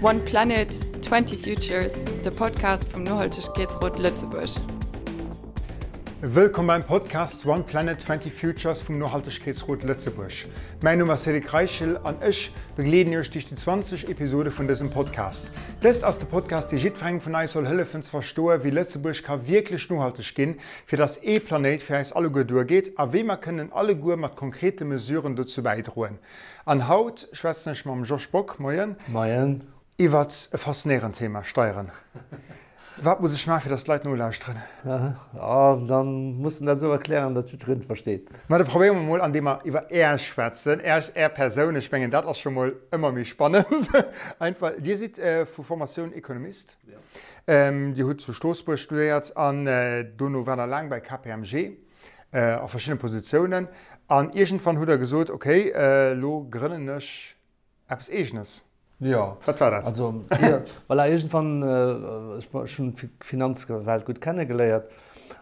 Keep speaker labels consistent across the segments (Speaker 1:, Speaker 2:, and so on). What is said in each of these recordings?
Speaker 1: One Planet, 20 Futures, de Podcast vum Nohaltegkeetsrot Lëtzebuerg.
Speaker 2: Wëllkomm beim Podcast One Planet, 20 Futures vum Nohaltegkeetsrot Lëtzebuerg. Mäin Numm ass Cédric Reichel an ech begleeden Iech duerch déi 20 Episode vun dësem Podcast. Dëst ass de Podcast, dee jiddwerengem vun eis soll hëllefen ze verstoen, wéi Lëtzebuerg ka wierklech nohalteg ginn, fir dass ee Planéit fir eis alleguer duergeet a wéi mer kënnen alleguer mat konkrete Mesuren dozou bäidroen. An haut schwätzen ech mam Josh Bock, Moien.
Speaker 3: Moien.
Speaker 2: Iwwert e faszinéierend Thema, Steieren. Wat muss ech maachen, fir dass d'Leit nolauschteren?
Speaker 3: Oh, dann muss en dat esou erklären, datt jiddwereen et versteet.
Speaker 2: Ma da probéiere mer mol, andeem mer iwwer Äech schwätzen, Äech, Är Persoun. Ech mengen, dat ass scho mol ëmmer méi spannend. Einfach, Dir sidd vu Formatioun Ekonomist. Dir hutt zu Stroossbuerg studéiert an dono waart Der laang bei KPMG. A verschiddene Positiounen. An iergendwann hutt Der gesot, okay, elo grënnen ech eppes Eegenes.
Speaker 3: Jo.
Speaker 2: Wat war dat?
Speaker 3: Also, jo, voilà, iergendwann, ech hunn d'Finanzwelt gutt kennegeléiert.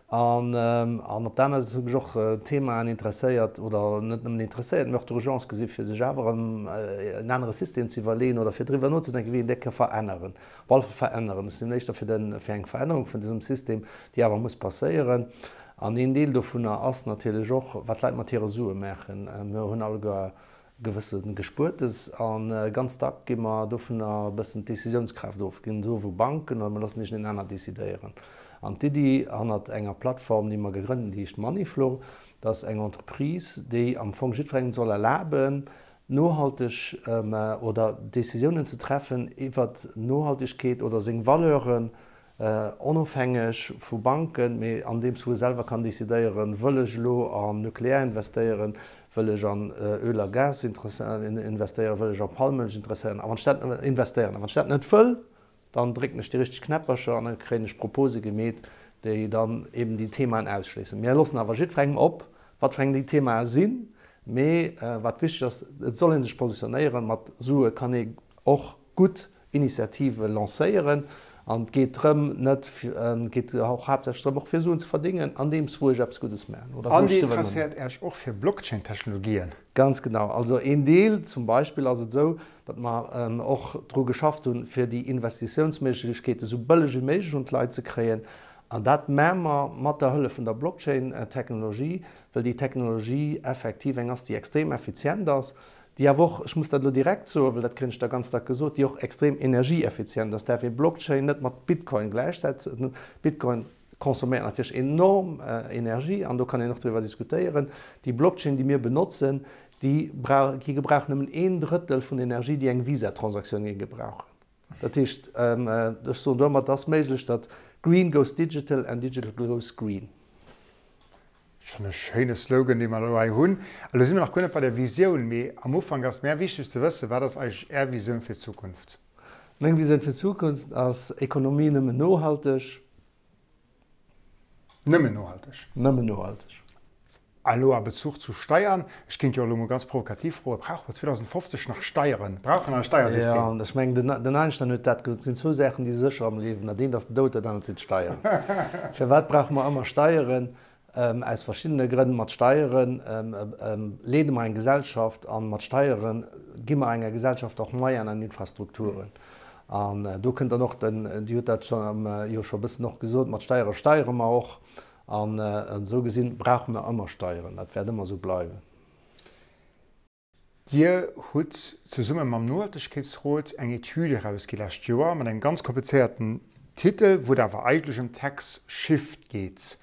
Speaker 3: An, an op der aner Säit hu mech och Themaen interesséiert, oder net nëmmen interesséiert, mee och d'Urgence gesi fir sech awer en anere System ze iwwerleeën oder fir driwwer nozedenken, wéi een dee ka veränneren. Op alle Fall veränneren. Ech sinn éischter fir den, fir eng Verännerung vun dësem System, déi awer muss passéieren. An een Deel dovunner ass natierlech och, wat d'Leit mat hire Sue maachen. Mir hunn alleguer gewësse Gespuertes a ganz dack gi mer dovunner e bëssen d'Décisiounskraaft of, ginn se of u Banken oder mir loossen iergendeen aner décidéieren. An d'Iddi hannert enger Plattform, déi mer gegrënnt hunn, déi heescht Moneyflow, dat ass eng Entreprise, déi am Fong jiddwerengem soll erlaben, nohalteg oder Décisiounen ze treffen iwwert Nohaltegkeet oder seng Valeuren, Onofhängeg vu Banken, mee andeems wou e selwer kann decidéieren, wëll ech elo an Nuklear investéieren, wëll ech an Öl a Gas investéieren, wëll ech a Palmëlch interesséieren, a wann ech dat investéieren, a wann ech dat net wëll, dann drécken ech déi richteg Knäppercher an da kréien ech Propose gemeet, déi dann eben déi Themaen ausschléissen. Mir loossen awer jiddwerengem op, wat fir eng déi Themae sinn, mee wat wichteg ass, et soll ee sech positionéieren, mat Sue kann ee och gutt Initiative lancéieren an et geet drëm net, et geet och haaptsächlech drëm och fir Suen ze verdéngen andeems wou ech eppes Guddes maachen
Speaker 2: oder wou ech driwwer An Dir interesséiert Äech och fir Blockchain-Technologien?
Speaker 3: Ganz genau. Also een Deel, zum Beispill ass et esou, datt mer och dru geschafft hunn, fir déi Investitiounsméiglechkeete sou bëlleg wéi méiglech un d'Leit ze kréien. An dat maache mer mat der Hëllef vun der Blockchain-Technologie, well déi Technologie effektiv eng ass, déi extrem effizient ass, déi awer och, ech muss dat elo direkt soen, well dat kréien ech da ganz dack gesot, déi och extrem energieeffizient ass, däerf ee Blockchain net mat Bitcoin gläichsetzen. Bitcoin consomméiert natierlech enorm Energie an do kann een och driwwer diskutéieren. Déi Blockchain, déi mir benotzen, déi brauch, déi gebraucht nëmmen een Drëttel vun der Energie, déi eng Visa-Transaktioun géing gebrauchen. Dat heescht, ech soen domat, et ass méiglech, datt Green goes digital and digital goes green.
Speaker 2: Schonn e schéine Slogan, dee mer elo hei hunn. Elo si mer nach guer net bei der Visioun, mee am Ufank ass mär wichteg ze wëssen, Wat ass eigentlech Är Visioun fir d'Zukunft?
Speaker 3: Meng Visioun fir d'Zukunft ass, Ekonomie nëmmen nohalteg.
Speaker 2: Nëmmen nohalteg?
Speaker 3: Nëmmen nohalteg.
Speaker 2: A elo a Bezuch zu Steiern, ech kéint jo elo mol ganz provokativ froen, Brauche mer 2050 nach Steieren? Brauche mer nach e Steiersystem?
Speaker 3: Jo, ech mengen, den Einstein huet dat gesot, et sinn zwou Saachen, déi si sécher am Liewen, dat eent ass den Doud, dat anert sinn d'Steieren. Firwat brauche mer ëmmer Steieren? Aus verschiddene Grënn. Mat Steiere leede mer eng Gesellschaft an mat Steiere gi mer enger Gesellschaft och Moyenen an Infrastrukturen. An do kënnt dann och den, Dir hutt dat jo scho e bëssen och gesot, mat Steiere steiere mer och. An esou gesinn brauche mer ëmmer Steieren. Dat wäert ëmmer esou bleiwen.
Speaker 2: Dir hutt zesumme mam Nohaltegkeetsrot eng Etüd erausgi lescht Joer mat engem ganz komplizéierten Titel, wou et awer eigentlech ëm Tax Shift geet.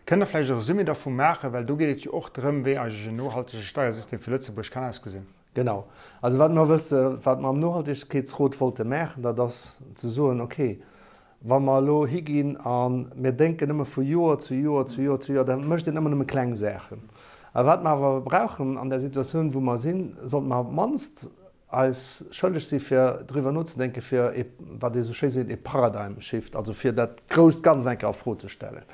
Speaker 2: Kënnt Der vläicht e Resumé dervu maachen, well do geet et jo och drëm, wéi eigentlech en nohaltege Steiersystem fir Lëtzebuerg kann ausgesinn.
Speaker 3: Genau. Also wat mer wësse, wat mer am Nohaltegkeetsrot wollte maachen, dat ass ze soen, okay, Wa mer elo higinn a mir denken nëmme vu Joer zu Joer zu Joer zu Joer, da mécht een ëmmer nëmme kleng Saachen. A wat mer awer brauchen an där Situatioun, wou mer sinn, sollte mer op d'mannst eis schëlleg si fir driwwer nozedenken, fir ee, wat ee sou schéi seet, ee Paradigm shift, also fir dat grousst Ganzt eng Kéier a Fro ze stellen.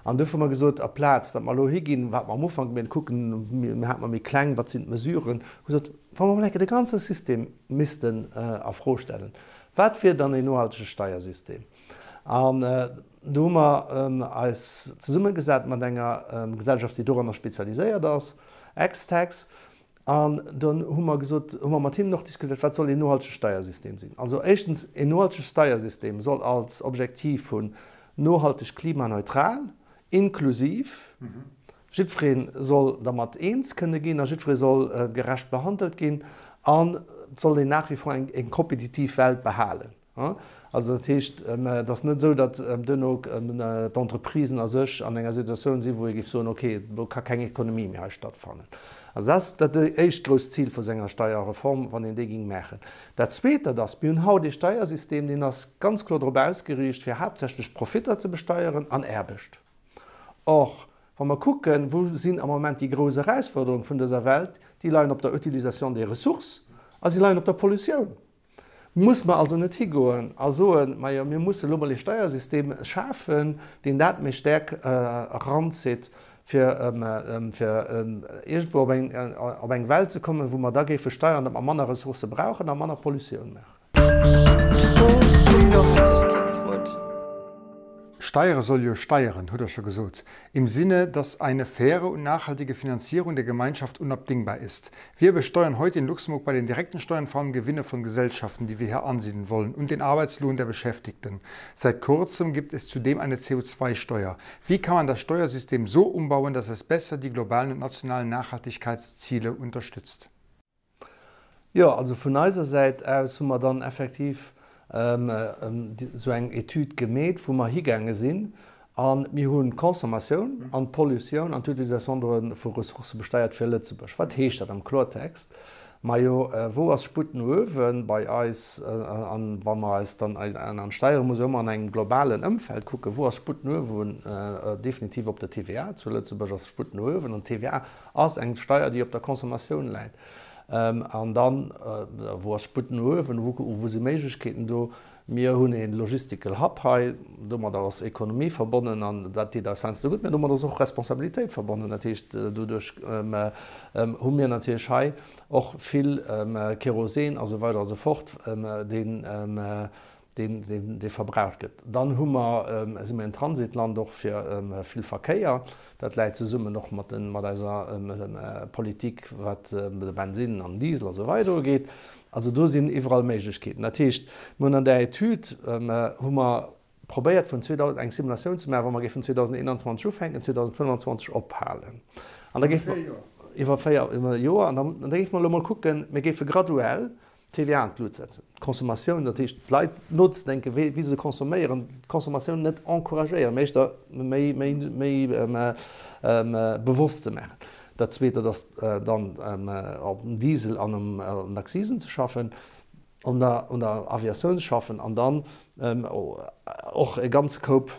Speaker 3: An duerfir hu mer gesot, aplaz datt mer elo higinn, wat mer am Ufank, mir kucken, mir hate mer méi kleng, wat sinn d'Mesuren, hu gesot, wa mer emol eng Kéier de ganze System missten a Fro stellen, Wat wier dann een nohaltege Steiersystem? An do hu mer eis zesummegesat mat enger Gesellschaft, déi doranner spezialiséiert ass, Extax. An dann hu mer gesot, hu mer mat hinnen och diskutéiert, wat soll een nohaltege Steiersystem sinn. Also éischtens, een nohaltege Steiersystem soll als Objektiv hunn, nohalteg, klimaneutral, inklusiv, jiddweree soll dermat eens kënne ginn a jiddweree soll gerecht behandelt ginn an et soll een nach wie vor eng kompetitiv Welt behalen. Also dat heescht, et ass net esou, datt duerno d'Entreprisen a sech an enger Situatioun sinn, wou ee géif soen, okay, do ka keng Ekonomie méi hei stattfannen. Also dat ass dat éischt grousst Zil vu senger Steierreform, wann een déi géing maachen. Dat Zweet, dat ass, mir hunn haut ee Steiersystem, deen ass ganz kloer drop ausgeriicht, fir haaptsächlech Profitter ze besteieren an Aarbecht. Or, wa mer kucken, wou sinn am Moment déi grouss Erausforderungen vun dëser Welt, déi leien op der Utilisation des ressources a si leien op der Pollutioun. Muss mer also net higoen a soen, majo, mir musse elo mol ee Steiersystem schafen, deen dat méi staark eranzitt, fir iergendwou op eng Welt ze kommen, wou mer da géife steiern, datt mer manner Ressourcë brauchen a manner Pollutioun maachen.
Speaker 1: D'Fro vum Nohaltegkeetsrot.
Speaker 2: Steiere soll jo steieren, hutt Der scho gesot, im Sinne, dass eine faire und nachhaltige Finanzierung der Gemeinschaft unabdingbar ist. Wir besteuern heute in Luxemburg bei den direkten Steuern vor allem Gewinne von Gesellschaften, die wir hier ansiedeln wollen, und den Arbeitslohn der Beschäftigten. Seit kurzem gibt es zudem eine CO2-Steuer. Wie kann man das Steuersystem so umbauen, dass es besser die globalen und nationalen Nachhaltigkeitsziele unterstützt?
Speaker 3: Jo, also vun eiser Säit aus hu mer dann effektiv esou eng Etüd gemeet, wou mer higaange sinn a mir hunn d'Consommatioun an d'Pollutioun an d'Utilisation vu Ressourcë besteiert fir Lëtzebuerg. Wat heescht dat am Klortext? Majo, wou ass Sputt no uewen bei eis? An wa mer eis dann an d'Steiere muss ëmmer an engem globalen Ëmfeld kucken, wou ass Sputt no uewen? Definitiv op der TVA. Zu Lëtzebuerg ass Sputt no uewen an d'TVA Ass eng Steier, déi op der Consommatioun läit. An dann, wou ass Sputt no uewen, wou si Méiglechkeeten do? Mir hunn ee Logistical Hub hei, domadder ass Ekonomie verbonnen an dat deet eis heiansdo gutt, mä domadder ass och Responsabilitéit verbonnen. Dat heescht, doduerch hu mir natierlech hei och vill Kerosin a sou weider a sou fort, deen deen dee verbraucht gëtt. Dann hu mer, si mer en Transitland och fir vill Verkéier. Dat läit zesummen och mat den, mat eiser Politik, wat de Bensinn an Diesel a sou weider ugeet. Also do sinn iwwerall Méiglechkeeten. Dat heescht, mir hunn an där Etüd hu mer probéiert vun 2000 eng Simulatioun ze maachen, wa mer géifen 2021 ufänken, 2025 ophalen. An da géife mer iwwer 4 Joer, an da géife mer elo mol kucken, mir géife graduell D'TVA an d'Lut setzen, d'Consommatioun, dat heescht d'Leit nozedenken, wéi se consomméieren, d'Consommatioun net encouragéieren, mä éischter méi, méi, méi bewosst ze maachen. Dat Zweet, dat ass dann op dem Diesel an um den Accisen ze schaffen, un der, un der Aviatioun ze schaffen an dann och e ganze Koup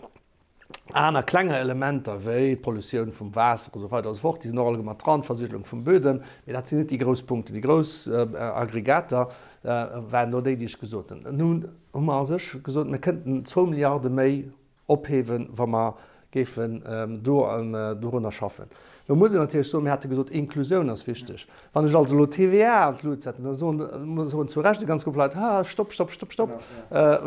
Speaker 3: Aner klenger Elementer wéi d'Pollutioun vum Waasser a sou weider a sou fort, déi sinn och alleguer mat dran, d'Versigelung vum Bödem, mee dat sinn net déi grouss Punkten. Déi grouss Aggregater waren do déi, déi ech gesot hunn. Nun hu mer a sech gesot, mir kënnten zwou Milliarde méi ophewen, wa mer géifen do dorunner schaffen. Lo muss een natierlech soen, mir hate gesot, Inklusioun ass wichteg. Wann ech also elo d'TVA an d'Lut setzen, da soen, soen zu Recht e ganz Grupp Leit, Ha, stopp, stopp, stopp, stopp,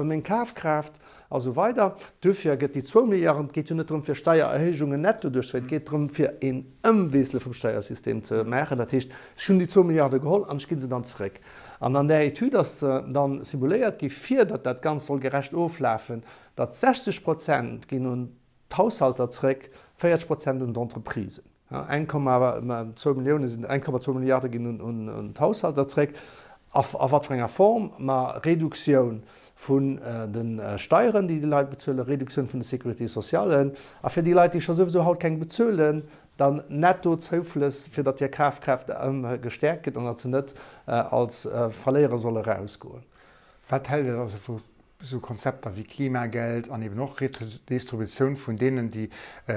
Speaker 3: meng Kafkraaft. A sou weider. Duerfir gëtt déi zwou Milliarden, et geet jo net drëm fir Steiererhéijungen netto duerchzeféieren, et geet drëm fir een Ëmwiessele vum Steiersystem ze maachen. Dat heescht, ech hunn déi zwou Milliarde geholl an ech gi se dann zeréck. An an där Etüd ass dann simuléiert gi fir datt dat Ganzt soll gerecht oflafen, datt 60 Prozent ginn un d'Haushalter zréck, 40 Prozent un d'Entreprisen. 1,2 Millioune sinn, 1,2 Milliarde ginn un d'Haushalter zréck. A wat fir enger Form? Ma Reduktioun vun de Steieren, déi déi Leit bezuelen, Reduktioun vun de Sécurité socialen a fir déi Leit, déi scho souwisou haut keng bezuelen, dann netto Zouflëss, fir datt hir Kafkraaft gestäerkt gëtt an datt se net als Verléierer solle erausgoen.
Speaker 2: Wat hält Der also vu esou Konzepter wéi Klimageld an eben och Redistributioun vun deenen, déi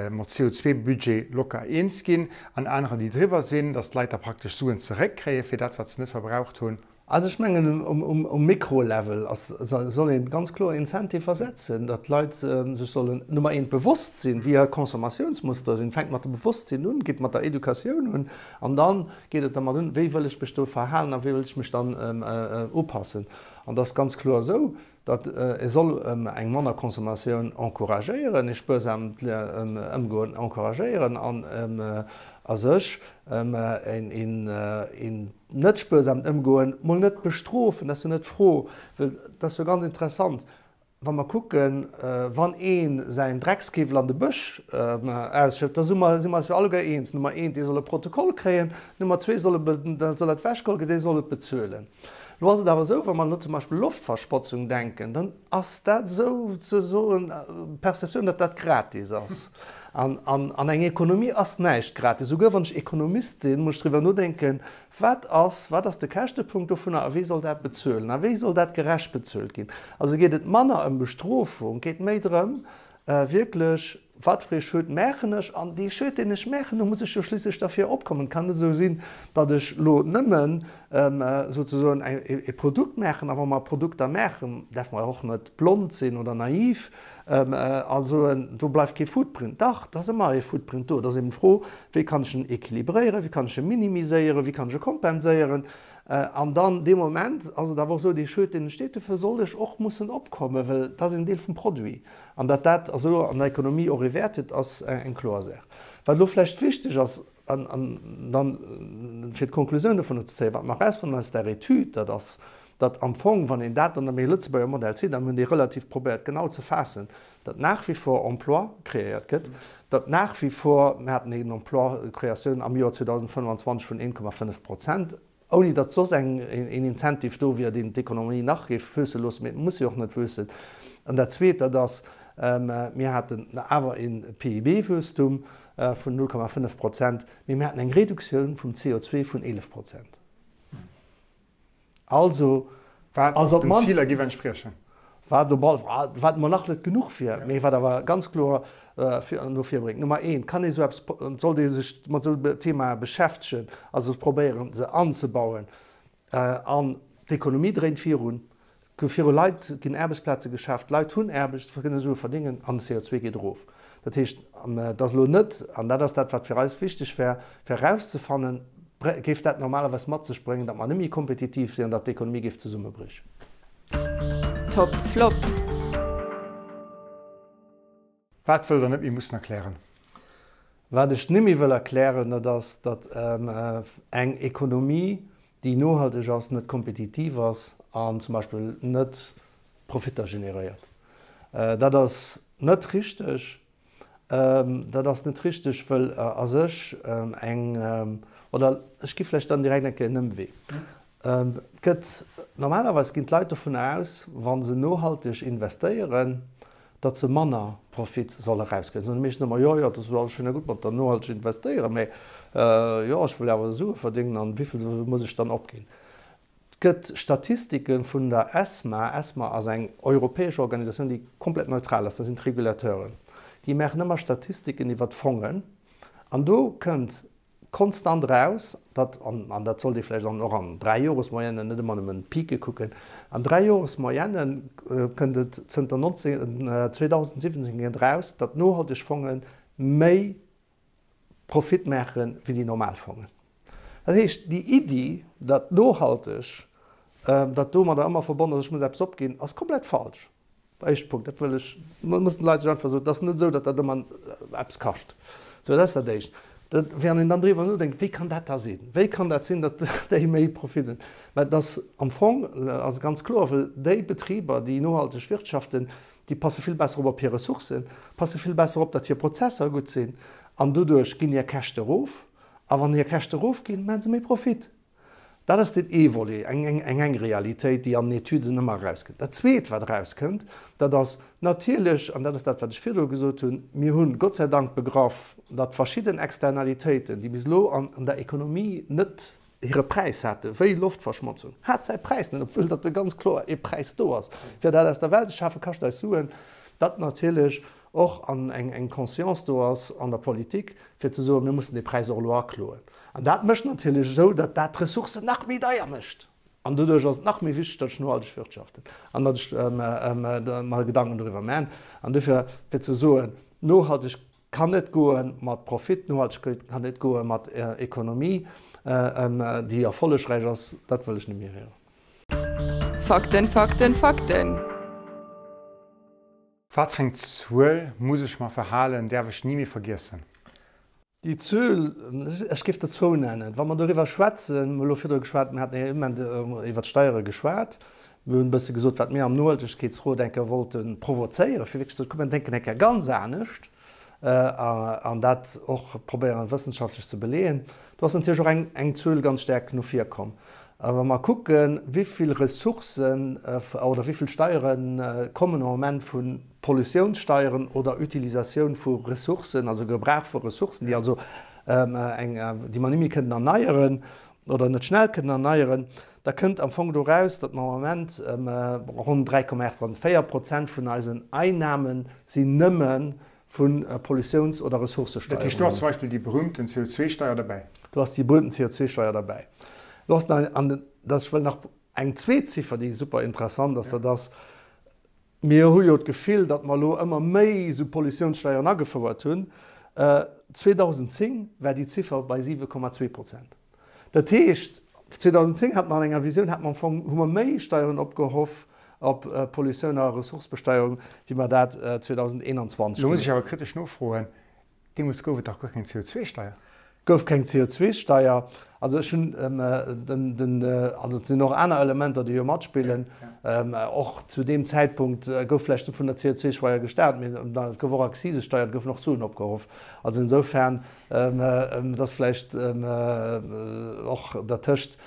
Speaker 2: mat CO2-Budget locker eens ginn, an anerer, déi driwwer sinn, datt d'Leit da praktesch Suen zeréckkréie fir dat, wat se net verbraucht hunn.
Speaker 3: Also ech mengen, um Mikrolevel soll ee ganz kloer Incentiver setzen, datt d'Leit sech sollen, Nummer eent, bewosst sinn, wéi hir Consommatiounsmuster sinn. Fänkt mat dem Bewosstsinn un, geet mat der Educatioun un an da geet et dermat un, wéi wëll ech mech do verhalen a wéi wëll ech mech dann upassen. An et ass ganz kloer esou, datt ee soll eng manner Consommatioun encouragéieren, ee spuersamt Ëmgoen encouragéieren an A sech een net spuersamt Ëmgoen mol net bestrofen, dat ass jo net d'Fro, well dat ass jo ganz interessant, wa mer kucken, wann ee säin Dreckskiwwel an de Bësch ausschëppt, da si mer eis jo alleguer eens, Nummer eent, dee soll e Protokoll kréien, Nummer zwee, soll dat ewechgeholl ginn, dee soll et bezuelen. Elo ass et awer esou, wa mer elo zum Beispill Loftversprotzung denken, dann ass dat esou ze soen d'Perceptioun, datt dat gratis ass. An an eng Ekonomie ass näischt gratis. Souguer wann ech Ekonomist sinn, muss ech driwwer nodenken, wat ass, wat ass de Käschtepunkt dovunner a wee soll dat bezuelen a wéi soll dat gerecht bezuelt ginn. Also geet et manner ëm Bestrofung, geet méi drëm, wierklech, Wat fir ee Schued maachen ech? An dee Schued, deen ech maachen, do muss ech jo schliisslech derfir opkommen. Et kann net esou sinn, datt ech elo nëmmen souzesoen e Produkt maachen. A wa mer Produkter maachen, däerfe mer och net blond sinn oder naiv a soen, do bleift kee Footprint. Dach, et ass ëmmer e Footprint do. Et ass eben d'Fro, wéi kann ech en équilibréieren, wéi kann ech e minimiséieren, wéi kann ech e kompenséieren? An dann dee Moment ass et awer och esou, dee Schued, deen entsteet, dofir soll ech och mussen opkommen, well et ass en Deel vum Produit. An datt dat esou an der Ekonomie och ee Wäert huet, ass eng kloer Saach. Wat elo vläicht wichteg ass, an dann fir d'Konklusioun dovunner ze zéien, wat mer erausfannen aus där Etüd, dat ass, datt am Fong, wann een dat dann am Lëtzebuerger Modell zitt, a mir hunn dee relativ probéiert genau ze faassen, datt nach wie vor Emploi kreéiert gëtt, datt nach wie vor, mir haten een Emploi-Kreatioun am Joer 2025 vun 1,5 Prozent, Ouni datt soss eng een Incentive do wier, deen d'Ekonomie nach géif wuesse loossen, mee et muss se och net wuessen. An dat Zweet, dat ass, mir haten awer e PIB-Wuesstum vun 0,5 Prozent, mee mir haten eng Reduktioun vum CO2 vun 11 Prozent. Also
Speaker 2: ass op d'mannst. Wat den Ziler géif entspriechen.
Speaker 3: Wat op all Fall, wat emol nach net genuch wier, mee wat awer ganz kloer no vir bréngt. Nummer eent, kann ee sou eppes, sollt ee sech mat esou Themae beschäftegen, also probéieren se anzebauen. An d'Ekonomie dréint virun, viru Leit ginn Aarbechtsplaze geschaaft, d'Leit hunn Aarbecht, kënne Sue verdéngen an den CO2 geet erof. Dat heescht, et ass elo net, an dat ass dat wat fir eis wichteg war, fir erauszefannen, géif dat normalerweis mat sech bréngen, datt mer net méi kompetitiv sinn an datt d'Ekonomie géif zesummebriechen.
Speaker 1: Top Flop.
Speaker 2: Wat wëllt der net méi mussen erklären?
Speaker 3: Wat ech net méi wëll erklären, dat ass, datt eng Ekonomie, déi nohalteg ass, net kompetitiv ass an zum Beispill net Profitter generéiert. Dat ass net richteg. Dat ass net richteg, wëll a sech eng, oder ech gi vläicht dann direkt eng Kéier en Ëmwee. Et gëtt, normalerweis ginn d'Leit dovunner aus, wa se nohalteg investéieren, datt se manner Profit solle rauskréien. Soen déi meeschten ëmmer, jo, jo, dat ass jo alles schéin a gutt mat der nohalteg investéieren, mä jo, ech wëll jo awer Sue verdéngen an wéi vill muss ech dann opginn? Et gëtt Statistike vun der ESMA, ESMA ass eng europäesch Organisatioun, déi komplett neutral ass, dat sinn d'Regulateuren, déi maachen ëmmer Statistiken iwwer d'Fongen an do kënnt konstant eraus, datt, an dat sollt ee vläicht dann och an Dräijoresmoyennen, net ëmmer nëmmen d'Pike kucken, an Dräijoresmoyenne kënnt et zënter 2017 eraus, datt nohalteg Fonge méi Profit maache wéi déi normal Fongen. Dat heescht, déi Iddi, datt nohalteg, datt domadder ëmmer verbonnen ass, ech muss eppes opginn, ass komplett falsch. Éischte Punkt, dat wëll ech, mussen d'Leit sech einfach soen, et ass net esou, datt dat ëmmer eppes kascht. Sou, dat ass dat Éischt. Dat, wann een dann driwwer nodenkt, wéi kann dat da sinn? Wéi kann dat sinn, datt déi méi Profit sinn? Mä et ass am Fong ass et ganz kloer, well déi Betriber, déi nohalteg wirtschaften, Déi passe vill besser op op hir Ressourcen, passe vill besser op, datt hir Prozesser gutt sinn an doduerch ginn hir Käschte erof. A wann hir Käschte erofginn, maache se méi Profit. Dat ass deen ee Volet, eng eng Realitéit, déi an den Etüden ëmmer erauskënnt. Dat Zweet, wat erauskënnt, dat ass natierlech, an dat ass dat, wat ech virdru gesot hunn, mir hunn Gott sei Dank begraff, datt verschidden Externalitéiten, déi bis elo an der Ekonomie net hire Präis hate wéi Loftverschmotzung, hat säi Präis net, obwuel datt e ganz kloer ee Präis do ass. Fir dat aus der Welt ze schafen, kascht eis Suen, datt natierlech och an eng eng Conscience do ass an der Politik, fir ze soen, mir mussen dee Präis och elo akloen. An dat mécht natierlech esou, datt dat d'Ressourcen nach méi deier mécht. An doduerch ass et nach méi wichteg, datt ech nohalteg wirtschaften an datt ech mer Gedanken doriwwer man. An dofir, fir ze soen, nohalteg Kann net goe mat Profit, Nohaltegkeet kann net goe mat Ekonomie, déi erfollegräich ass, dat wëll ech net méi héieren.
Speaker 1: Fakten, Fakten, Fakten!
Speaker 2: Wat fir eng Zuel muss ech mer verhalen, däerf ech ni méi vergiessen?
Speaker 3: Déi Zuel, ech géif der zwou nennen, wa mer doriwwer schwätzen, mir hu elo virdru geschwat, mir haten ee Moment iwwert d'Steiere geschwat, mir hunn e bësse gesot, wat mir am Nohaltegkeetsrot eng Kéier wollte provozéieren, fir wierklech ze soen, komm mir denken eng Kéier ganz anescht an dat och probéieren wëssenschaftlech ze beleeën. Do ass natierlech och eng eng Zuel ganz staark no vir komm. A wa mer kucken, wéi vill Ressourcen oder wéi vill Steiere kommen am Moment vu Pollutiounssteieren oder Utilisatioun vu Ressourcen, also Gebrauch vu Ressourcen, déi also eng, déi mer net méi kënnen erneieren oder net schnell kënnen erneieren, da kënnt am Fong do raus, datt mer am Moment ronn 3,84 Prozent vun eisen Einnahme sinn nëmme vu Pollutiouns oder
Speaker 2: Ressourcesteieren. Dat heescht, do ass zum Beispill déi berühmten CO2-Steier derbäi?
Speaker 3: Do ass déi berühmten CO2-Steier derbäi. Lo ass nach, an dat, ech wëll nach eng zweet Ziffer, déi super interessant ass, dat ass, Mir hu jo d'Gefill, datt mer elo ëmmer méi esou Pollutiounssteieren agefouert hunn. 2010 war déi Ziffer bei 7,2 Prozent. Dat heescht, 2010 hate mer an enger Visioun, hate mer am Fong, hu mer méi Steieren opgehoff op Pollutioun a Ressourcebesteierung, wéi mer dat 2021
Speaker 2: Elo muss ech awer kritesch nofroen, Deemools gouf et dach guer keng CO2-Steier.
Speaker 3: Gouf keng CO2-Steier. Also ech hunn den, den, also et sinn och aner Elementer, déi jo matspillen. Och zu deem Zäitpunkt gouf vläicht net vun der CO2-Steier gestart, mee et gouf och Akzisesteier, et goufen och Suen opgehoff. Also insofern, et ass vläicht och dertëscht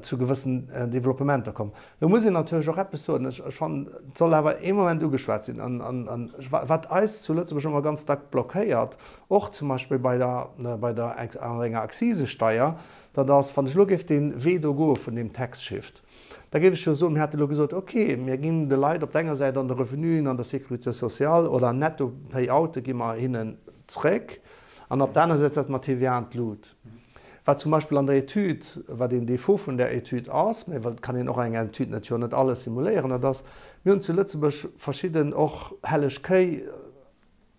Speaker 3: zu gewëssen Developpementer komm. Lo muss een natierlech och eppes soen, ech fannen, et soll awer ee Moment ugeschwat sinn, an wat eis zu Lëtzebuerg ëmmer ganz dack blockéiert, och zum Beispill bei der, bei der, an enger Akzisesteier, dat ass, wann ech elo géif dee Wee do goe vun deem Tax Shift, da géif ech jo soen, mir hate elo gesot, okay, mir ginn de Leit op der enger Säit an de Revenuen an der Sécurité sociale oder Netto-Payoute gi mer hinnen zréck an op der aner Säit setze mer d'TVA an d'Lut. Wat zum Beispill an der Etüd, wat een Défaut vun där Etüd ass, mä et kann een och an enger Etüd net jo net alles simuléieren, dat ass, mir hunn zu Lëtzebuerg verschidden och helleg Kéi,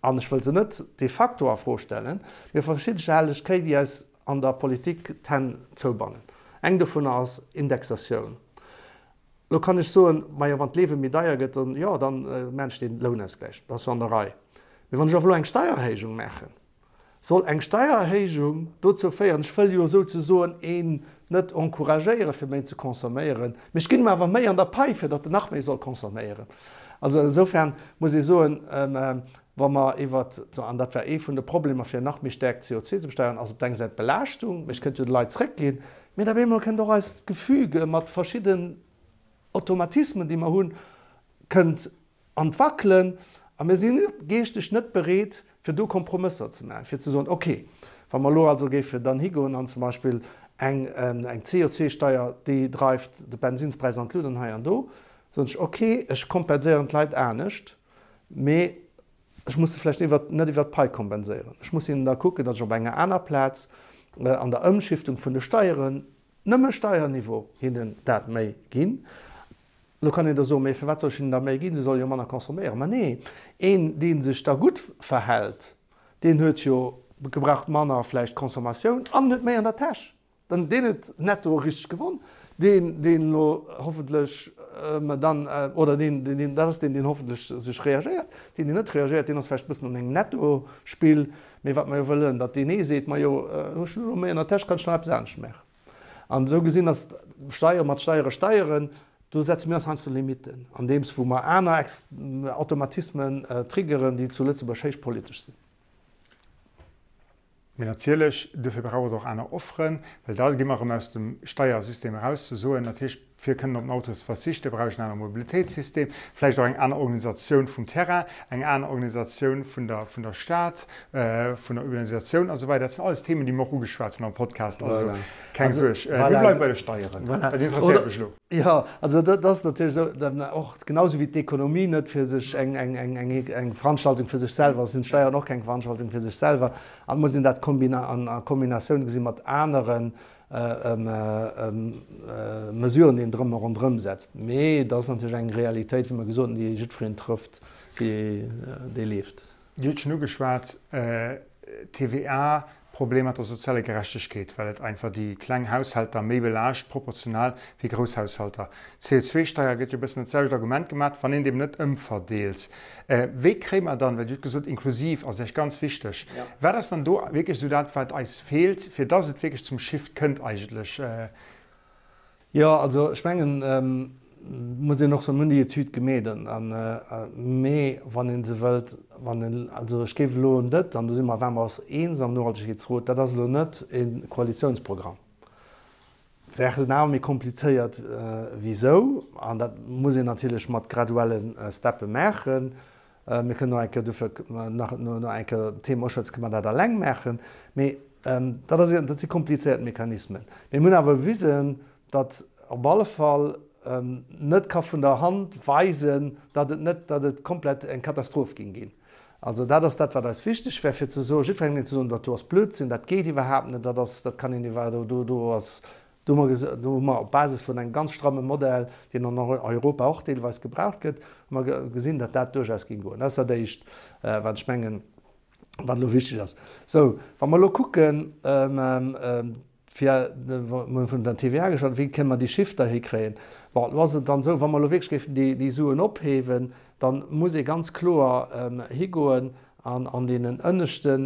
Speaker 3: an ech wëll se net de facto a Fro stellen, mee verschidde helleg Kéi, déi eis an der Politik d'Hänn zoubannen. Eng dovunner ass Indexatioun. Elo kann ech soen, majo wann d'Liewe méi deier gëtt, dann jo, dann maachen ech deen Lounausgläich, dat ass jo an der Rei. Mee wann ech awer elo eng Steiererhéijung maachen, Soll eng Steiererhéijung dozou féieren, ech wëll jo souzesoen een net encouragéieren, fir méi ze consomméieren, mee ech ginn em awer méi an der Pai, fir datt en nach méi soll consomméieren. Also insofern muss ee soen, wa mer iwwert, an dat war ee vun de Problemer, fir nach méi staark CO2 ze besteieren, ass op der enger Säit d'Belaaschtung, mee ech kënnt jo de Leit zréckginn, mee op eemol kënnt och eist Gefüge mat verschidden Automatismen, déi mer hunn, kënnt an d'Wackelen a mir sinn geeschteg net bereet, fir do Kompromësser ze maachen, fir ze soen, okay, wa mer elo also géife dann higoen an zum Beispill eng CO2-Steier, déi dreift de Bensinnspräis an d'Lut an hei an do, soen ech, okay, ech kompenséieren d'Leit anescht, mee ech muss se vläicht net iwwert d'Pai kompenséieren. Ech muss hinnen da kucken, datt ech op enger aner Plaz an der Ëmschiftung vun de Steieren, nëmme Steierniveau, hinnen dat méi ginn. Lo kann een da soen, mee firwat soll ech hinnen da méi ginn, se solle jo manner consomméieren. Ma nee, een dee sech da gutt verhält, deen huet jo gebraucht manner vläicht Consommatioun an huet méi an der Täsch. Dann deen huet netto richteg gewonn. Deen, deen elo hoffentlech dann, oder deen, deen, dat ass deen, deen hoffentlech sech reagéiert. Deen, deen net reagéiert, deen ass vläicht e bëssen an engem Nettospill. Mee wat mer jo wëllen, datt deen ee seet, majo, ech hunn elo méi an der Täsch, kann ech nach eppes anescht maachen. An esou gesinn ass Steiere mat Steiere steieren, do setze mir eis heiansdo Limitten, andeems wou mer aner Automatismen triggeren, déi zu Lëtzebuerg héich politesch sinn.
Speaker 2: Mee natierlech, duerfir brauch et och aner Offeren, well da gi mer erëm aus dem Steiersystem eraus, ze soen, natierlech, fir kënnen op den Auto ze verzichten, brauch ech en anere Mobilitéitssystem, vläicht och eng aner Organisatioun vum Terrain, eng aner Organisatioun vun der, vun der Stad, vun der Urbanisatioun a sou weider. Dat sinn alles Themen, déi mer och ugeschwat hunn am Podcast. Also keng Suerg, mir bleiwe bei de Steieren. Dat interesséiert mech elo.
Speaker 3: Jo, also dat ass natierlech esou, och genau esou wéi d'Ekonomie net fir sech eng, eng, eng, eng, eng Veranstaltung fir sech selwer ass, sinn d'Steieren och keng Veranstaltung fir sech selwer. An et muss een dat an a Kombinatioun gesi mat aneren Mesuren, déi een drëm ronderëm setzt. Mee et ass natierlech eng Realitéit, wéi mer gesot hunn, déi jiddwereen trëfft, dee leeft.
Speaker 2: Dir hutt schonn ugeschwat, TVA. Problem mat der sozialer Gerechtegkeet, well et einfach déi kleng Haushälter méi belaascht proportional wéi grouss Haushalter. D'CO2-Steier gëtt jo e bëssen dat selwecht Argument gemat, wann een et eben net ëmverdeelt. Wéi kréie mer dann, well Dir hutt gesot, inklusiv ass Iech ganz wichteg, wat ass dann do wierklech esou dat, wat eis feelt, fir dass et wierklech zum Shift kënnt eigentlech?
Speaker 3: Jo, also ech mengen, muss een och soen, mir hunn déi Etüd gemeet an, mee wann ee se wëllt, wann een, also ech géif elo net, an do si mer, ware mer eis eens am Nohaltegkeetsrot, dat ass elo net e Koalitiounsprogramm. D'Saache sinn awer méi komplizéiert wéi esou an dat muss een natierlech mat graduelle Steppe maachen. Mir kënnen och eng Kéier dofir nach no eng Kéier d'Thema uschwätzen, kënne mer dat eleng maachen. Mee dat ass, dat si komplizéiert Mechanismen. Mee mir hunn awer bewisen, datt op alle Fall net ka vun der Hand weisen, datt et net, datt et komplett eng Katastroph géing ginn. Also dat ass dat, wat eis wichteg wär, fir ze soen, jiddwerengem ze soen, dat do ass Blödsinn, dat geet iwwerhaapt net, dat ass, dat kann een iwwer, do, do ass, do hu mer, do hu mer op Basis vun engem ganz stramme Modell, deen an Europa och deelweis gebraucht gëtt, hu mer gesinn, datt dat duerchaus géing goen. Dat ass dat Éischt, wat ech mengen, wat elo wichteg ass. Sou, wa mer elo kucken, Fir, mir hu vun der TVA geschwat, wéi kënne mer déi Chiffter hikréien? Bon, elo ass et dann esou, wa mer elo wierklech géifen déi Suen ophewen, da muss ee ganz kloer higoen an an deenen ënneschte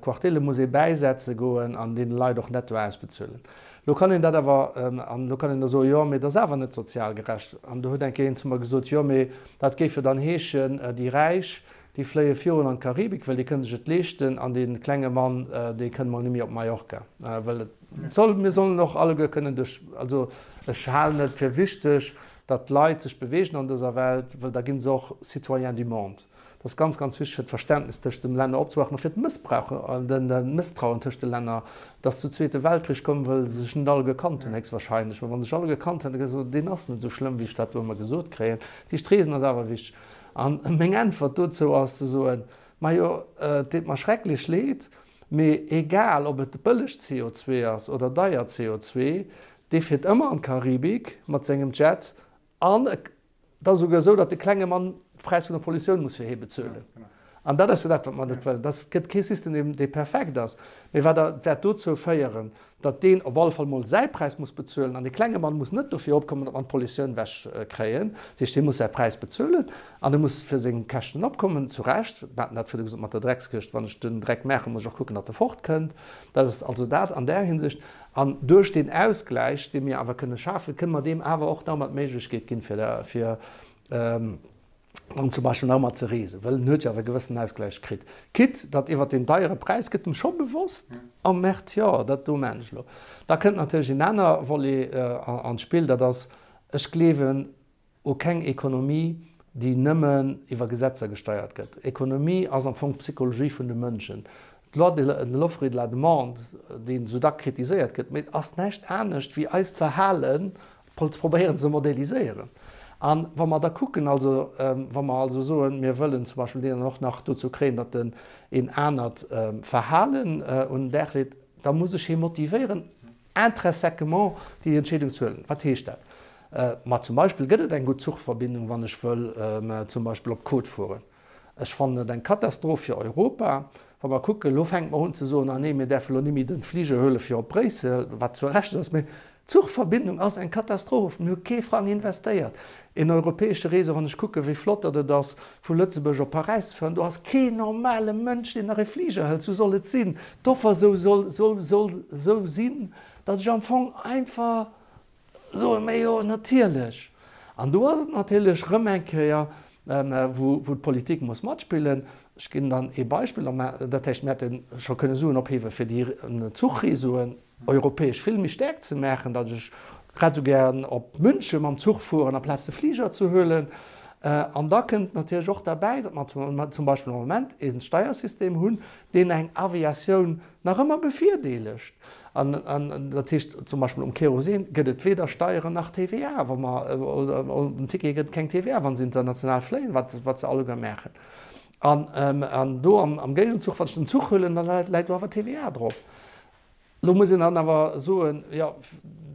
Speaker 3: Quartile muss ee bäisetze goen an deene Leit och netto ausbezuelen. Elo kann een dat awer, an elo kann een da soen, jo, mee dat ass awer net sozial gerecht. An do huet eng Kéier een zu mer gesot, jo, mee dat géif jo dann heeschen, déi Räich, Déi fléie virun an d'Karibik, well déi kënne sech et leeschten, an dee klenge Mann, dee kënnt mol nimmi op Mallorca, well et soll, mir sollen och alleguer kënnen duerch, also ech halen et fir wichteg, datt d'Leit sech beweegen an dëser Welt, well da gi se och Citoyens du monde. Dat ass ganz, ganz wichteg fir d'Verständnis tëscht de Länner opzemaachen, och fir d'Mëssbrauch, de Mësstrauen tëscht de Länner. Et ass zu Zweete Weltkrich komm, well se sech net alleguer kannt hunn, héchstwahrscheinlech. Mä wa se sech alleguer kannt hätten, da gesot, deen ass net esou schlëmm, wéi ech dat do ëmmer gesot kréien. Dat heescht, d'Reesen ass awer wichteg. An meng Äntwert dozou ass ze soen, Majo, et deet mer schrecklech leed, mee egal ob et bëlleg CO2 ass oder deier CO2, dee fiert ëmmer an d'Karibik mat sengem Jet an et ass esouguer esou, datt de klenge Mann de Präis vun der Pollutioun muss fir hie bezuelen. An dat ass jo dat, wat mer net wëllen. Et gëtt kee System, dee perfekt ass, mee wat wäert dozou féieren, datt deen op alle Fall mol säi Präis muss bezuelen an dee klenge Mann muss net dofir opkommen, datt mer d'Pollutioun ewech kréien. Dat heescht, hie muss säi Präis bezuelen an e muss fir seng Käschten opkommen, zu Recht. Mir haten dat virdu gesot mat der Dreckskëscht, wann ech den Dreck maachen, muss ech och kucken, datt e fortkënnt. Dat ass also dat an där Hinsicht. An duerch deen Ausgläich, dee mir awer kënne schafen, kënne mer deem awer och nach ëmmer d'Méiglechkeet ginn, fir, fir, an zum Beispill nach ëmmer ze reesen, well en huet jo awer e gewëssenen Ausgläich kritt. Quitte datt iwwert deen deiere Präis gëtt em scho bewosst, oh Merd, jo, dat do maan ech elo. Da kënnt natierlech en aner Volet an d'Spill, dat ass, ech gleewen u keng Ekonomie, déi nëmmen iwwer Gesetzer gesteiert gëtt. Ekonomie ass am Fong d'Psychologie vun de Mënschen. D'Loi de l'offre et de la demande, déi esou dack kritiséiert gëtt, mee ass näischt anescht wéi eist Verhalen probéieren ze modeliséieren. A wa mer da kucken, also wa mer also soen, mir wëllen zum Beispill deen dann och nach dozou kréien, datt en een anert Verhalen un den Dag leet, da muss ech hie motivéieren, intrinsèquement déi Entscheedung ze huelen. Wat heescht dat? Ma zum Beispill gëtt et eng gutt Zuchverbindung, wann ech wëll zum Beispill op d'Côte fueren. Ech fannen et eng Katastroph fir Europa, wa mer kucken, elo fänke mer un ze soen, ah nee, mir däerfe elo nimmi de Fliger huele fir op Bréissel, wat zu Recht ass, mee d'Zuchverbindung ass eng Katastroph. Mir hu kee Frang investéiert. Een europäesche Réseau, wann ech kucken, wéi flott datt et ass, vu Lëtzebuerg op Paräis ze fueren, do ass keen normale Mënsch, deen nach e Fliger hëlt. Sou soll et sinn. D'Offer sou soll soll sou sinn, datt ech am Fong einfach Soe mir jo, natierlech. An do ass et natierlech erëm eng Kéier, wou d'Politik muss matspillen. Ech ginn dann ee Beispill, dat heescht, mir hätte scho kënne Suen ophiewe fir déi Zuchreseauen europäesch vill méi staark ze maachen, datt ech grad esou gären op München mam Zuch fueren, amplaz de Fliger ze huelen. An da kënnt natierlech och derbäi, datt mer zum Beispill am Moment ee Steiersystem hunn, deen eng Aviatioun nach ëmmer bevirdeelegt. An dat heescht zum Beispill um Kerosin gëtt et weder Steieren nach TVA, wa mer, oder um Ticket gëtt et keng TVA, wa se international fléien, wat wat se alleguer maachen. An an do am Géigenzuch, wann ech den Zuch huelen, da läit do awer TVA drop. Lo muss een dann awer soen, jo,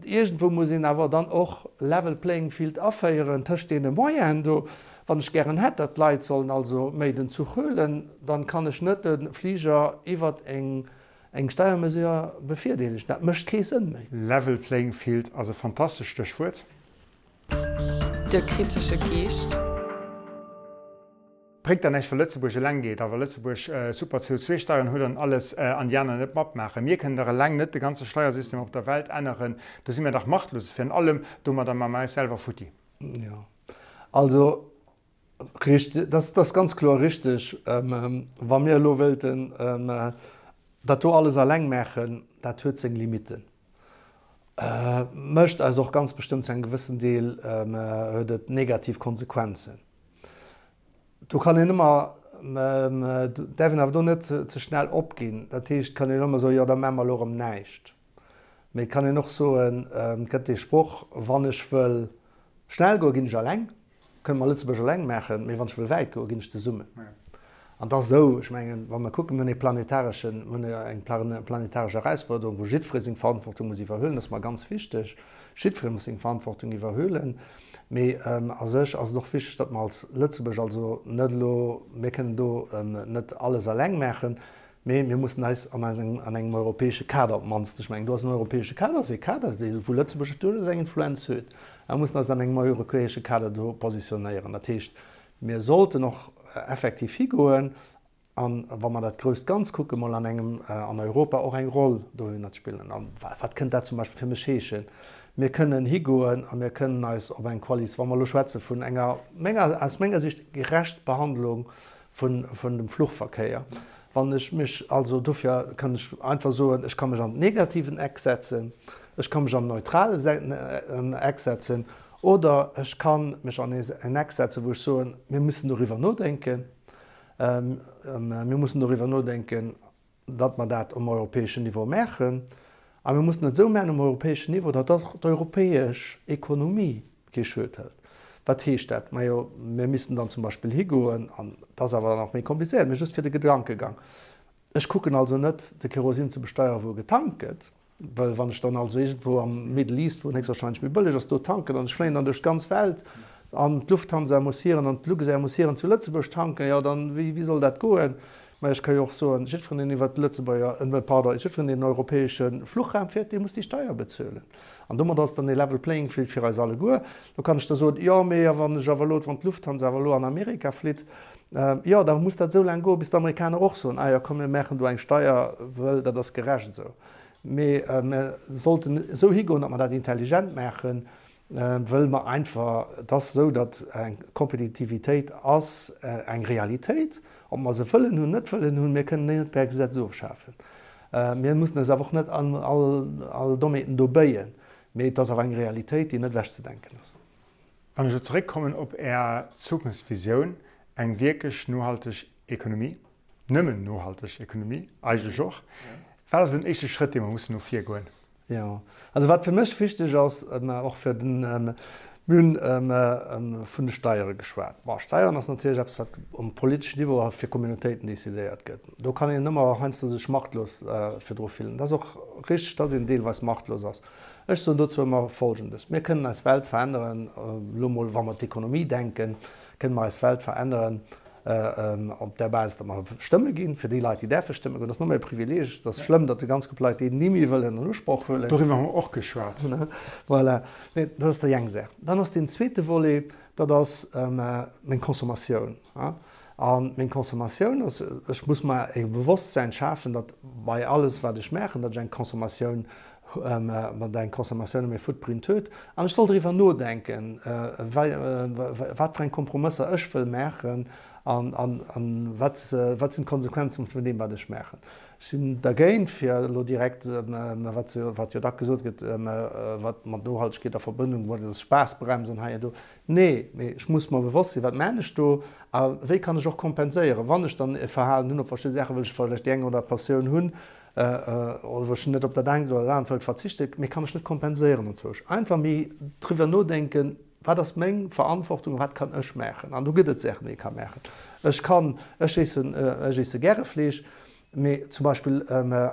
Speaker 3: iergendwou muss een awer dann och level playing field aféieren tëscht deene Moyenen do. Wann ech gären hätt, datt d'Leit sollen also méi den Zuch huelen, dann kann ech net de Fliger iwwert eng. Eng Steiermesure bevirdeelegen. Dat mécht kee Sënn méi.
Speaker 2: Level playing field ass e fantastescht Stéchwuert.
Speaker 1: De kritesche Geescht.
Speaker 2: Bréngt der näischt wa Lëtzebuerg eleng geet a wa Lëtzebuerg super CO2-Steieren huet an alles an déi aner net matmaachen. Mir kënnen dach eleng net de ganze Steiersystem op der Welt änneren. Do si mir dach machtlos. Virun allem domadder maache mer eis selwer futti.
Speaker 3: Jo, also Richteg, dat ass ganz kloer richteg. Wa mir elo wéilten dat do alles eleng maachen, dat huet seng Limitten. Mécht eis och ganz bestëmmt zu engem gewëssen Deel huet et negativ Konsequenzen. Do kann een ëmmer, däerf een awer do net ze schnell opginn. Dat heescht, kann een ëmmer soen, jo da maache mer elo erëm näischt. Mee et kann een och soen, et gëtt dee Sproch, wann ech wëll schnell goen, ginn ech eleng. Kënne mer Lëtzebuerg eleng maachen, mee wann ech wëll wäit goen, ginn ech zesummen. An et ass esou, ech mengen, wa mer kucken, mir hunn ee planetareschen, mir hunn eng planetaresch Erausforderung, wou jiddweree seng Verantwortung muss iwwerhuelen, dat ass mer ganz wichteg, jiddweree muss seng Verantwortung iwwerhuelen. Mee a sech ass et och wichteg, datt mer als Lëtzebuerg also net elo, mir kënnen do net alles eleng maachen, Mee mir mussen eis an engem europäesche Kader op d'mannst, ech mengen, do ass en europäesche Kader, ass ee Kader, wou Lëtzebuerg duerchaus eng Influenz huet, a mir mussen eis an engem europäesche Kader do positionéieren. Dat heescht, mir sollten och effektiv higoen an, wa mer dat grousst Ganz kucken, mol an engem, an Europa och eng Roll dohinner ze spillen. A wat kënnt dat zum Beispill fir mech heeschen? Mir kënnen higoen a mir kënnen eis op eng Koalis, wa mer elo schwätze vun enger, menger, aus menger Sicht gerecht Behandlung vun dem Fluchverkéier. Wann ech mech also, dofir kann ech einfach soen, ech ka mech an den negativen Eck setzen, ech ka mech an den neutralen Eck setzen oder ech ka mech an en Eck setzen, wou ech soen, mir mussen doriwwer nodenken, mir mussen doriwwer nodenken, datt mer dat um europäeschen Niveau maachen, a mir mussen et esou maachen um europäeschen Niveau, datt och d'europäesch Ekonomie kee Schued hëlt. Wat heescht dat? Majo, mir missten dann zum Beispill higoen, an dat ass awer dann nach méi komplizéiert, mee just fir de Gedankegang, ech kucken also net, de Kerosin ze besteieren, wou e getankt gëtt, Well wann ech dann also iergendwou am Middle East, wou en héchstwahrscheinlech méi bëlleg ass, do tanken an ech fléien dann duerch d'ganz Welt an d'Lufthansa muss hiren an d'Luxair muss hiren zu Lëtzebuerg tanken, jo dann, wéi, wéi soll dat goen? Mä ech ka jo och soen, jiddferen deen iwwert de Lëtzebuerger, pardon, jiddferen deen den europäesche Fluchraum fiert, dee muss déi Steier bezuelen. An domat ass dann ee level playing field fir eis alleguer. Do kann ech da soen, jo, mee a wann ech awer elo, wann d'Lufthansa awer elo an Amerika flitt, jo, da muss dat esou laang goen, bis d'Amerikaner och soen, ah jo, komm mir maachen do eng Steier, wëll dat ass gerecht esou. Mee mir sollten esou higoen, datt mer dat intelligent maachen, wëll mer einfach, et ass esou, datt eng Kompetitivitéit ass eng Realitéit, ob mer se wëllen hunn, net wëllen hunn, mir kënnen déi net per Gesetz ofschafen. Mir mussen eis awer och net an all Dommheeten do béien, mee et ass awer eng Realitéit, déi net ewechzedenken ass.
Speaker 2: Wann ech elo zeréckkommen op Är Zukunftsvisioun, eng wierklech nohalteg Ekonomie, nëmmen nohalteg Ekonomie eigentlech och, wat ass den éischte Schrëtt, dee mer mussen no vir goen?
Speaker 3: Jo, also wat fir mech wichteg ass, och fir den, mir hunn vun de Steiere geschwat. Bon, Steieren ass natierlech eppes, wat um politeschen Niveau a fir Communautéiten decidéiert gëtt. Do kann een ëmmer heiansdo sech machtlos virdru fillen. Et ass och richteg, datt een deelweis machtlos ass. Ech soen dozou ëmmer Folgendes, Mir kënnen eis Welt veränneren, elo mol wa mer d'Ekonomie denken, kënnen mer eis Welt veränneren, Op där Basis, datt mer stëmme ginn, fir déi Leit, déi däerfe stëmme goen. Dat ass net méi e Privileeg. Et ass schlëmm, datt e ganz Grupp Leit déi ni méi wëllen an Usproch huelen.
Speaker 2: Doriwwer hu mer och geschwat.
Speaker 3: Voilà. Mee dat ass déi eng Saach. Dann ass deen zweete Volet, dat ass meng Consommatioun. A meng Consommatioun ass, ech muss mer e Bewosstsäin schafen, datt bei alles, wat ech maachen, datt ech eng Consommatioun mat eng Consommatioun ëm ee Footprint huet. An ech soll driwwer nodenken, wat fir eng Kompromësser ech wëll maachen an wat sinn d'Konsequenzen vun deem, wat ech maachen. Ech sinn dergéint, fir elo direkt, wat jo dack gesot gëtt, wat mat Nohaltegkeet a Verbënnung bruet, dat ass Spaassbremsen hei an do. Nee, mee ech muss mer bewosst sinn, wat maan ech do a wéi kann ech och kompenséieren, wann ech dann e Verhalen hunn op verschidde Saachen, wëll ech vläicht déi eng oder aner Passioun hunn, oder wou ech net op dat engt oder dat anert wëllt verzichten, mee kann ech net kompenséieren anzwousch. Einfach méi driwwer nodenken, wat ass meng Verantwortung a wat kann ech maachen? An do gëtt et Saachen, déi ee ka maachen. Ech kann, ech eessen, ech eesse gäre Fleesch, mee zum Beispill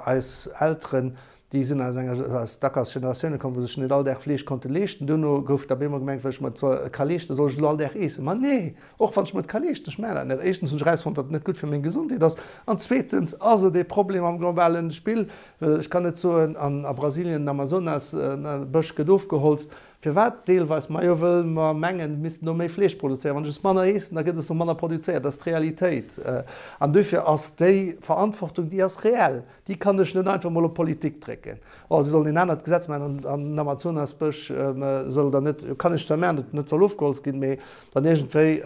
Speaker 3: eis Elteren. Déi sinn aus enger, aus dack aus Generatioune komm, wou se sech net all Dag Fleesch konnte leeschten. Duerno gouf et op eemol gemengt, well ech mer et ka leeschten, soll ech et elo all Dag eessen. Ma nee! Och wann ech mer et ka leeschten, ech maachen dat net. Éischtens hunn ech erausfonnt, datt et net gutt fir meng Gesondheet ass an zweetens ass et ee Problem am globalen Spill, well ech kann net soen, an a Brasilien den Amazonas-Bësch gëtt ofgeholzt. Firwat deelweis? Majo wëll mer mengen, mir missten do méi Fleesch produzéieren. Wann ech es manner eessen, da gëtt es do manner produzéiert. Dat ass d'Realitéit. An duerfir ass déi Verantwortung, déi ass reell. Déi kann ech net einfach mol op d'Politik drécken. Oh, si sollen een anert Gesetz maachen an den Amazonasbësch soll dann net, kann ech zwar maachen, datt en net soll ofgeholzt ginn, mee dann iergendwéi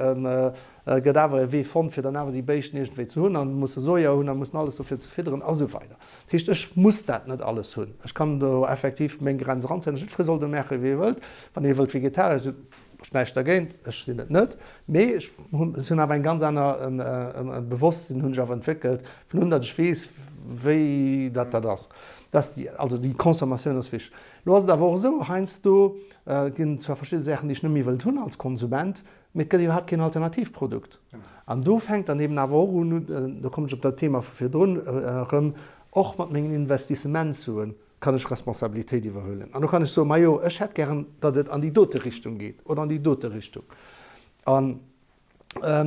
Speaker 3: gëtt awer e Wee fonnt, fir dann awer déi Béischten iergendwéi ze hunn an musse Soja hunn a mussen alles dofir ze fidderen a sou weider. Dat heescht, ech muss dat net alles hunn. Ech kann do effektiv meng Grenz eranzéien. Jiddweree soll do maache wéi e wëllt. Wann ee wëllt Vegetarier sinn, ech näischt dergéint, ech sinn et net, mee ech hunn awer eng ganz aner Bewosstsinn hunn ech awer entwéckelt, vun un datt ech weess, wéi dat dat ass. Dat ass déi, also déi Consommatioun ass wichteg. Elo ass et awer och esou, heiansdo ginn et zwar verschidde Saachen, déi ech net méi wëllt hunn als Konsument, Mee et gëtt iwwerhaapt keen Alternativprodukt. An do fänkt dann eben awer och un, do kommen ech op dat Thema vu virdrun erëm, och mat mengen Investissementssuen kann ech Responsabilitéit iwwerhuelen. An do kann ech soen, majo, ech hätt gären, datt et an déi dote Richtung geet oder an déi dote Richtung. An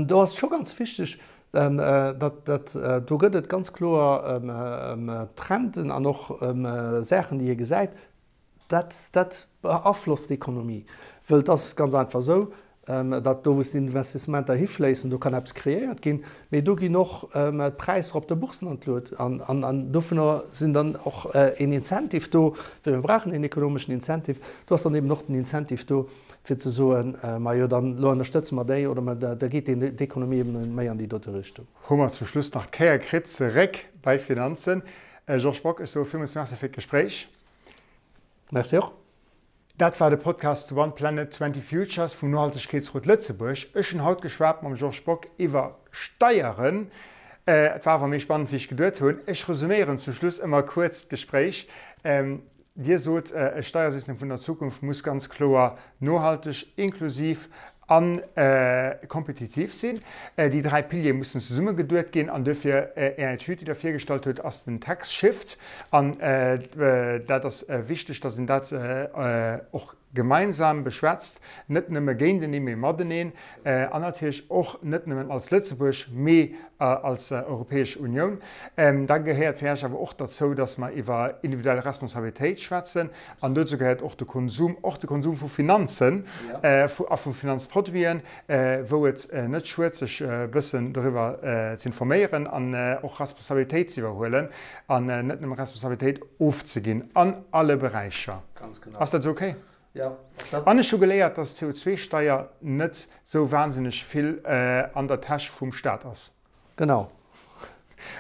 Speaker 3: do ass et scho ganz wichteg, datt, datt do gëtt et ganz kloer Trenden an och Saachen, déi ee gesäit, Dat, dat beaflosst d'Ekonomie, wëll et ass ganz einfach esou, datt do, wou d'Investissementer hifléissen, do kann eppes kreéiert ginn, mee do ginn och d'Präisser op de Boursen an d'Luet. An, an dovunner sinn dann och een Incentive do, well mir brauchen een ekonomeschen Incentive, do ass dann eben och den Incentive do, fir ze soen, majo dann elo ënnerstëtze mer déi oder mer, da geet d'Ekonomie eben méi an déi dote Richtung.
Speaker 2: Hu mer zum Schluss nach d'Kéier kritt, zeréck bei Finanzen. Georges Bock, ech soe villmools Merci fir d'Gespréich.
Speaker 3: Merci och.
Speaker 2: Dat war de Podcast One Planet, 20 Futures vum Nohaltegkeetsrot Lëtzebuerg. Ech hunn haut geschwat mam Georges Bock iwwer Steieren. Et war awer méi spannend wéi ech geduet hunn. Ech resuméieren zum Schluss ëmmer kuerz d'Gespréich. Dir sot, e Steiersystem vun der Zukunft muss ganz kloer nohalteg, inklusiv a kompetitiv sinn. Déi 3 Piliere mussen zesummegeduet ginn an duerfir Är Etüd, déi Der virgestallt hutt, ass den Tax Shift. An dat ass wichteg, datt een dat och gemeinsam beschwätzt, net nëmme géinteneen, mee mateneen. An natierlech och net nëmmen als Lëtzebuerg, mee als Europäesch Unioun. Da gehéiert fir Iech awer och derzou, datt mer iwwer individuell Responsabilitéit schwätzen. An dozou gehéiert och de Konsum, och de Konsum vu Finanzen a vu Finanzproduiten, wou et net schued, sech e bëssen doriwwer ze informéieren an och Responsabilitéit ze iwwerhuelen an net nëmme Responsabilitéit ofzeginn an alle Beräicher. Ass dat esou okay? An ech hu geléiert, dass d'CO2-Steier net esou wahnsinneg vill an der Täsch vum Staat ass.
Speaker 3: Genau.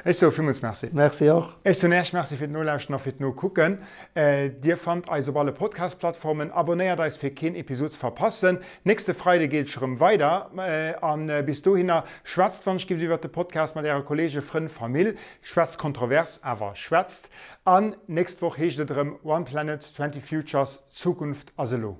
Speaker 2: Ech soe villmools Merci.
Speaker 3: Merci och.
Speaker 2: Ech soen Äech Merci fir d'Nolauschten a fir d'Nokucken. Dir fannt eis op alle Podcast-Plattformen. Abonnéiert eis fir keen Episod ze verpassen. Nächste Freide geet et rëm weider a bis dohinner schwätzt wann ech giff iwwert de Podcast mat äre Kollegen, Frënn, Famill. Schwätzt kontrovers, awer schwätzt. An nächst Woch heescht et erëm One Planet, 20 Futures, D'Zukunft ass elo.